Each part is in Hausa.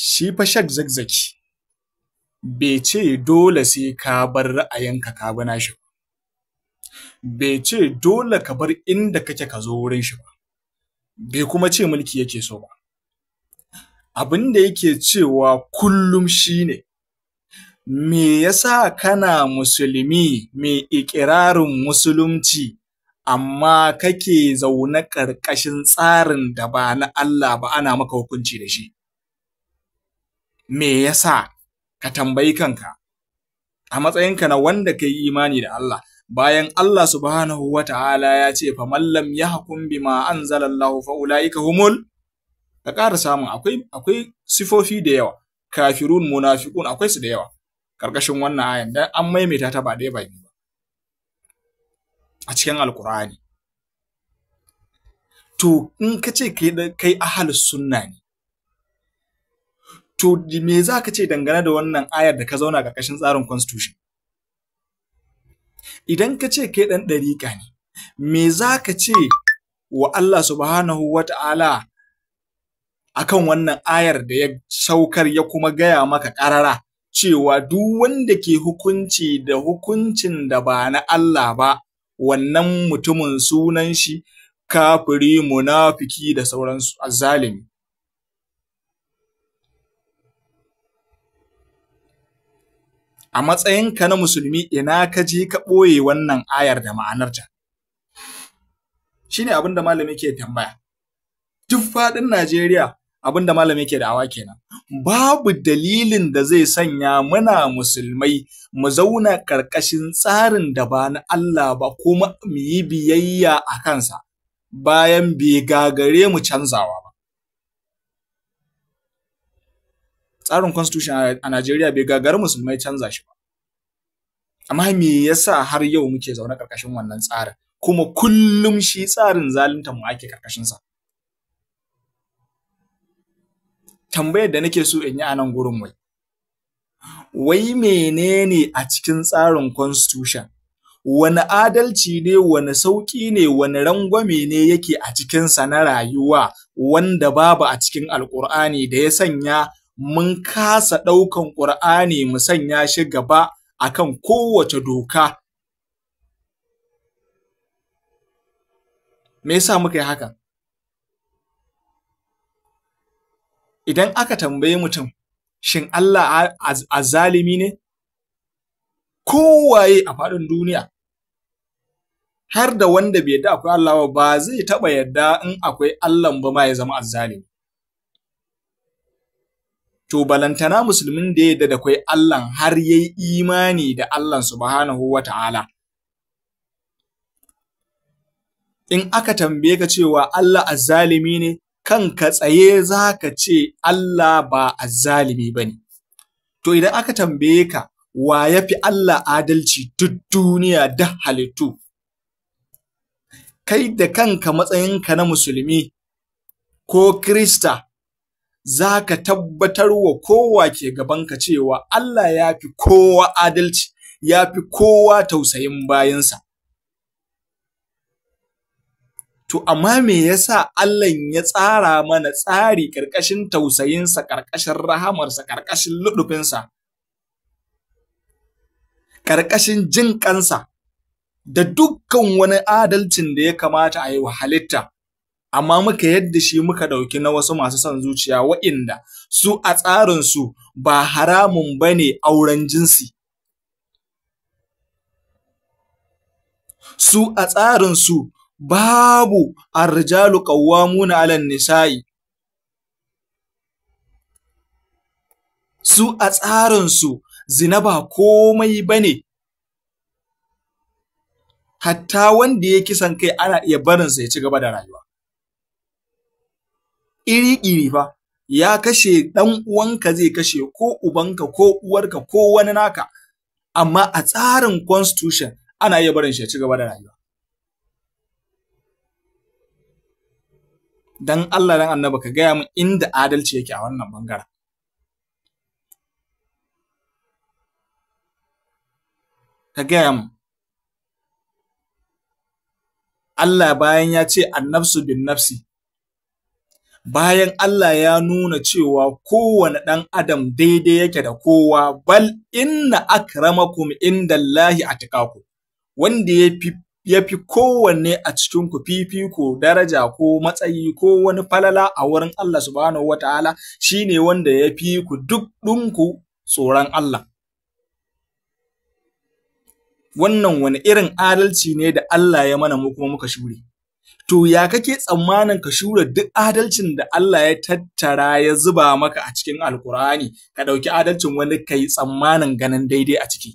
Shi fa Sheikh Zakzaki bai ce dole sai ka bar ra'ayinka ka bi nashi ba. Bai ce dole ka bar inda kake ka zo wurin shi ba. Bai kuma ce mulki yake so ba. Abin da yake cewa kullum shine, me yasa kana musulmi mai ikirarin musulunci amma kake zaune ƙarƙashin tsarin da ba na Allah ba ana maka hukunci da shi? Me yasa? Ka tambayi kanka a matsayinka na wanda ka yi imani da Allah, bayan Allah subhanahu wa ta'ala ya ce fa man lam yahkum bima anzalallahu fa ulaika humul, ka ƙara samun akwai sifofi da yawa, kafirun, munafiqun, akwai su da yawa ƙarƙashin wannan ayan, dan an maimaita ta ba ɗaya ba biyu ba a cikin Alƙur'ani. To in ka ce kai ahlus sunna ne, to me za ka ce dangane da wannan ayar da ka zauna ƙarƙashin tsarin constitution? Idan ka ce kai ɗan ɗariƙa ne, me za ka ce wa Allah subhanahu wa ta'ala akan wannan ayar da ya saukar ya kuma gaya maka ƙarara cewa duk wanda ke hukunci da hukuncin da ba na Allah ba, wannan mutumin sunan shi kafiri, munafiki da sauransu, azzalimi. A matsayinka na musulmi, ina ka je ka ɓoye wannan ayar da ma'anarta? Shine abin da malami ke tambaya. Duk faɗin Najeriya abin da malami ke da'awa kenan. Babu dalilin da zai sanya muna musulmai mu zauna ƙarƙashin tsarin da ba na Allah ba kuma mu yi biyayya a kansa bayan bai gagare mu canzawa ba. Tsarin constitution a Najeriya bai gagari musulmai canza shi ba. Amma me yasa har yau muke zaune ƙarƙashin wannan tsarin? Kuma kullum shi tsarin zaluntar mu ake ƙarƙashin sa. Tambayar da nake so in yi a nan gurin, wai menene a cikin tsarin constitution? Wani adalci ne, wani sauƙi ne, wani rangwame ne yake a cikinsa na rayuwa wanda babu a cikin Alƙur'ani da ya sanya mun kasa ɗaukan Ƙur'ani mu sanya shi gaba akan kowace doka? Me yasa muka yi hakan? Idan aka tambaye mutum, shin Allah azzalimi ne? Kowaye a faɗin duniya, har da wanda bai yadda akwai Allah ba, zai taɓa yadda in akwai Allah ba ma ya zama azzalimi. To balantana musulmin da ya yadda da akwai Allah har yayi imani da Allah subhanahu wa ta'ala. In aka tambaye ka cewa Allah azzalimi ne, kanka tsaye za ka ce Allah ba azzalimi ba ne. To idan aka tambaye ka wa ya fi Allah adalci duk duniya da halittu, kai da kanka matsayinka na musulmi ko Kirista za ka tabbatar wa kowa ke gabanka cewa Allah ya fi kowa adalci, ya fi kowa tausayin bayinsa. To amma me yasa Allah ya tsara mana tsari ƙarƙashin tausayinsa, ƙarƙashin rahamarsa, ƙarƙashin luɗufinsa, ƙarƙashin jin ƙansa da dukkan wani adalcin da ya kamata a yi wa halitta, amma muka yadda shi muka ɗauki na wasu masu son zuciya wa'inda su a tsarinsu ba haramun ba ne auren jinsi. Su a tsarinsu babu arrijalu qawwamuna 'alan nisa'i. Su a tsarinsu zina ba komai bane. Hatta wanda ya kisan kai ana iya barinsa ya ci gaba da rayuwa. Iri-iri fa, ya kashe ɗan uwanka zai kashe ko ubanka ko uwarka ko wani naka, amma a tsarin constitution ana iya barin shi ya ci gaba da rayuwa. Dan Allah dan Annabi ka gaya min inda adalci yake a wannan bangaren. Ka gaya min. Allah bayan ya ce annafsu bin nafsi, Bayan Allah ya nuna cewa kowane ɗan adam daidai yake da kowa, bal inna akramakum indallahi atqakum, wanda ya fi kowanne a cikinku fifiko, daraja ko matsayi ko wani falala a wurin Allah subhanahu wataala shine wanda ya fi ku duk ɗinku tsoron Allah. Wannan wani irin adalci ne da Allah ya mana mu kuma muka shure. To ya kake tsammanin ka shure duk adalcin da Allah ya tattara ya zuba maka a cikin Alkur'ani, ka ɗauki adalcin wani kai tsammanin ganin daidai a ciki?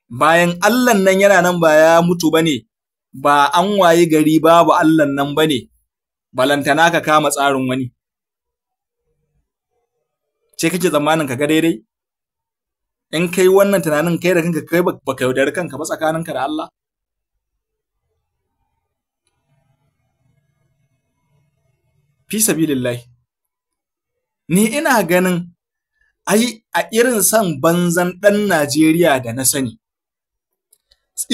Bayan Allah nan yana nan ba ya mutu bane, ba an wayi gari babu Allah nan bane, balantana ka kama tsarin wani. Ce kake tsammanin ka ga daidai? In kai wannan tunanin kai da kanka kai baka yaudari kanka ba tsakaninka da Allah. Fi sabilillahi. Ni ina ganin ai a irin son banzan ɗan Najeriya da na sani,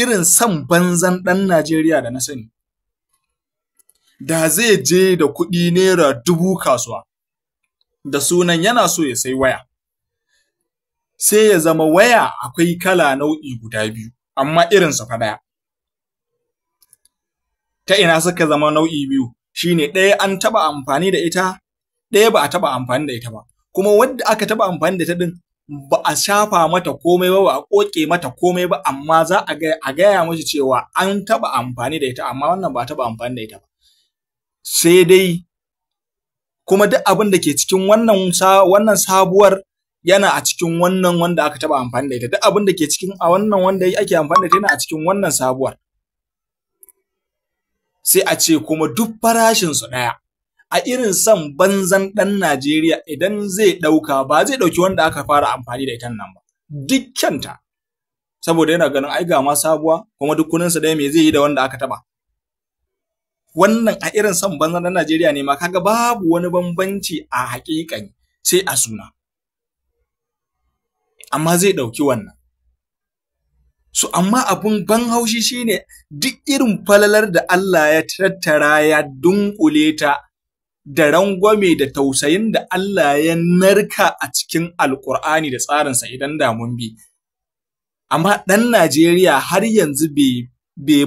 irin son banzan ɗan Najeriya da na sani, da zai je da kuɗi ₦1000 kasuwa da sunan yana so ya sai waya, sai ya zama waya akwai kala nau'i guda biyu, amma irinsa fa ɗaya. Ta ina suka zama nau'i biyu? Shine ɗaya an taɓa amfani da ita, ɗaya ba a taɓa amfani da ita ba. Kuma wadda aka taɓa amfani da ita ɗin ba a shafa mata komai ba, ba a ƙoƙe mata komai ba, amma za a gaya mashi cewa an taɓa amfani da ita, amma wannan ba a taɓa amfani da ita ba. Sai dai kuma duk abin da ke cikin wannan sabuwar yana a cikin wannan wanda aka taɓa amfani da ita, duk abin da ke cikin a wannan wanda ake amfani da ita yana a cikin wannan sabuwar. Sai a ce kuma duk farashinsu ɗaya. A irin son banzan ɗan Najeriya idan zai ɗauka ba zai ɗauki wanda aka fara amfani da ita nan ba, dukkanta, saboda yana ganin ai ga ma sabuwa kuma duk kuninsu ɗaya, me zai yi da wanda aka taɓa? Wannan a irin son banzan ɗan Najeriya ne ma kaga babu wani bambanci a haƙiƙani sai a suna, amma zai ɗauki wannan. So amma abun ban haushi shine duk irin falalar da Allah ya tattara ya dunkule ta da rangwame da tausayin da Allah ya narka a cikin Alƙur'ani da tsarinsa idan da mun bi. Amma ɗan Najeriya har yanzu bai bi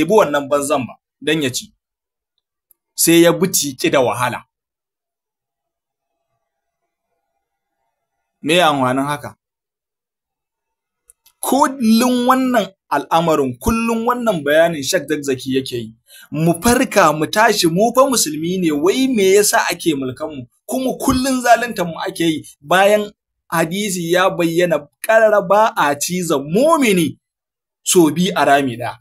wannan banzan ba don ya ci, sai ya bi tiki da wahala. Me amfanin haka? Kullum wannan al'amarin, kullum wannan bayanin Sheikh Zakzaki yake yi. Mu farka mu tashi, mu fa musulmi ne, wai me yasa ake mulkan mu? Kuma kullum zaluntar mu ake yi, bayan hadisi ya bayyana ƙarara ba a cizon mumini so bi a rami ɗaya.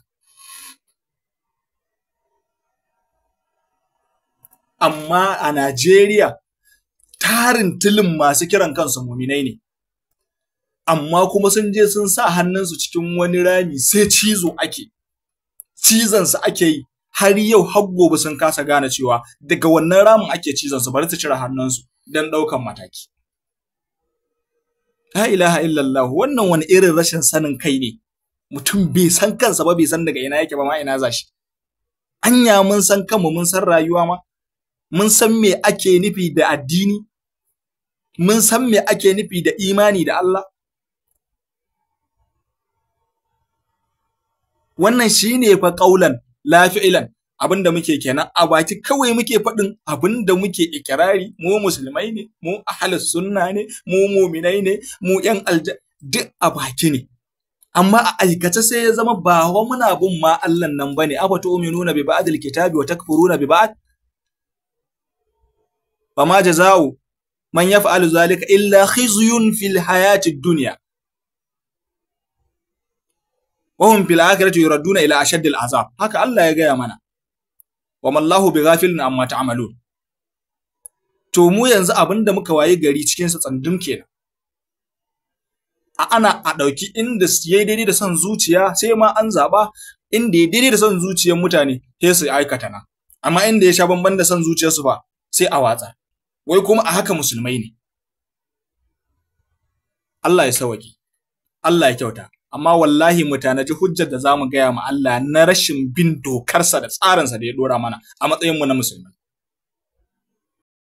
Amma a Najeriya tarin tilin masu kiran kansu muminai ne, amma kuma sun je sun sa hannunsu cikin wani rami sai cizo ake, cizonsu ake yi har yau har gobe sun kasa gane cewa daga wannan ramin ake cizonsu, bari su cire hannunsu don ɗaukan mataki. La ilaha illallah, wannan wani irin rashin sanin kai ne. Mutum bai san kansa ba, bai san daga ina yake ba ma ina zashi. Anya mun san kanmu, mun san rayuwa ma, mun san me ake nufi da addini, mun san me ake nufi da imani da Allah. Wannan shine fa qaulan la fi'lan, abinda muke kenan a baki kawai muke faɗin abinda muke ikirari, mu musulmai ne, mu ahlus sunna ne, mu mu'minai ne, mu yan aljanna, duk a baki ne. Amma a aikace sai ya zama ba wa muna bin ma Allah nan bane. Afatu'minuna bi ba'dil kitabi wa takfuruna bi ba'd, fama jazaa'u man yaf'alu zalika illa khizyun fil hayatid dunya wa hum fil akhirati yuradduna ila ashaddil azab. Haka Allah ya gaya mana. Wa mallahu bighafilin amma ta'malun. To mu yanzu abinda muka waye gari cikin sa tsandum kenan. A ana a dauki inda yayi daidai da son zuciya sai ma an zaba inda yayi daidai da son zuciyar mutane sai su aikata na. Amma inda ya sha bamban da son zuciyarsu fa sai a watsa. Wai kuma a haka musulmai ne. Allah ya sauke. Allah ya kyauta. Amma wallahi mu tanaji hujjar da zamu gaya ma Allah na rashin bin dokarsa da tsarinsa da ya dora mana a matsayin mu na musulmai.